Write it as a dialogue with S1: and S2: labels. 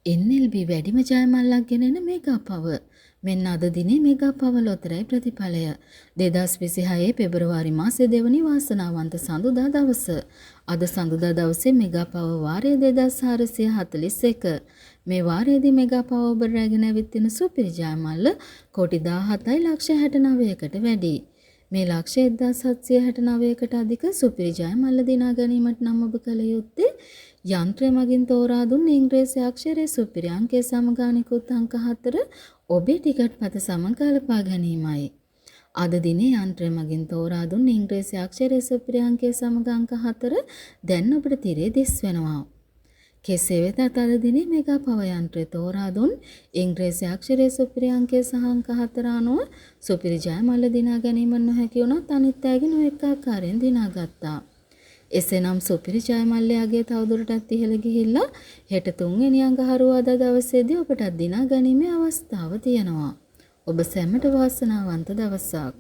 S1: NLB වැඩිම ජයමල්ලක් ගෙනෙන mega power. මෙන්න අද දිනේ මෙගා පවර් ලොතරැයි ප්‍රතිඵලය. 2026 පෙබරවාරි මාසේ දෙවනි වාසනාවන්ත සඳුදා දවස. අද සඳුදා දවසේ මෙගා පවර් වාරය 2441. මේ වාරයේදී මෙගා පවර් ඔබ රැගෙන ඇවිත් තියෙන සුපිරි ජයමල්ල කෝටි 17යි ලක්ෂ 69කට වැඩි. මේ ලක්ෂ 1769කට අධික සුපිරි ජයමල්ල දිනා ගැනීමට නම් ඔබ කළ යුත්තේ යන්ත්‍රය මගින් තෝරා දුන් ඉංග්‍රීසි අක්ෂරයේ සුපිරි අංකය සමග අනිකුත් අංක 4 ඔබේ ටිකට් පත සමග ගලපා ගැනීමයි. අද දිනේ යන්ත්‍රය මගින් තෝරා දුන් ඉංග්‍රීසි අක්ෂරයේ සුපිරි අංකය සමග අංක 4 දැන් ඔබට තිරේ දිස් වෙනවා. කෙසේ වෙතත් අද දිනේ මෙගා පවර් යන්ත්‍රය තෝරා දුන් ඉංග්‍රීසි අක්ෂරයේ සුපිරි අංකය සහ අංක 4 අනුව සුපිරි ජයමල්ල දිනා ගැනීම නොහැකි වුණත් අනිත් අයගේ නොඑක ආකාරයෙන් දිනාගත්තා. එසේනම් සුපිරි ජයමල්ලයාගේ තවදුරටත් ඉහළ ගිහිල්ලා හෙට තුන්වෙනි අඟහරුවාදා දවසේදී ඔබටත් දිනා ගැනීමේ අවස්ථාව තියෙනවා. ඔබ සැමට වාසනාවන්ත දවසක්.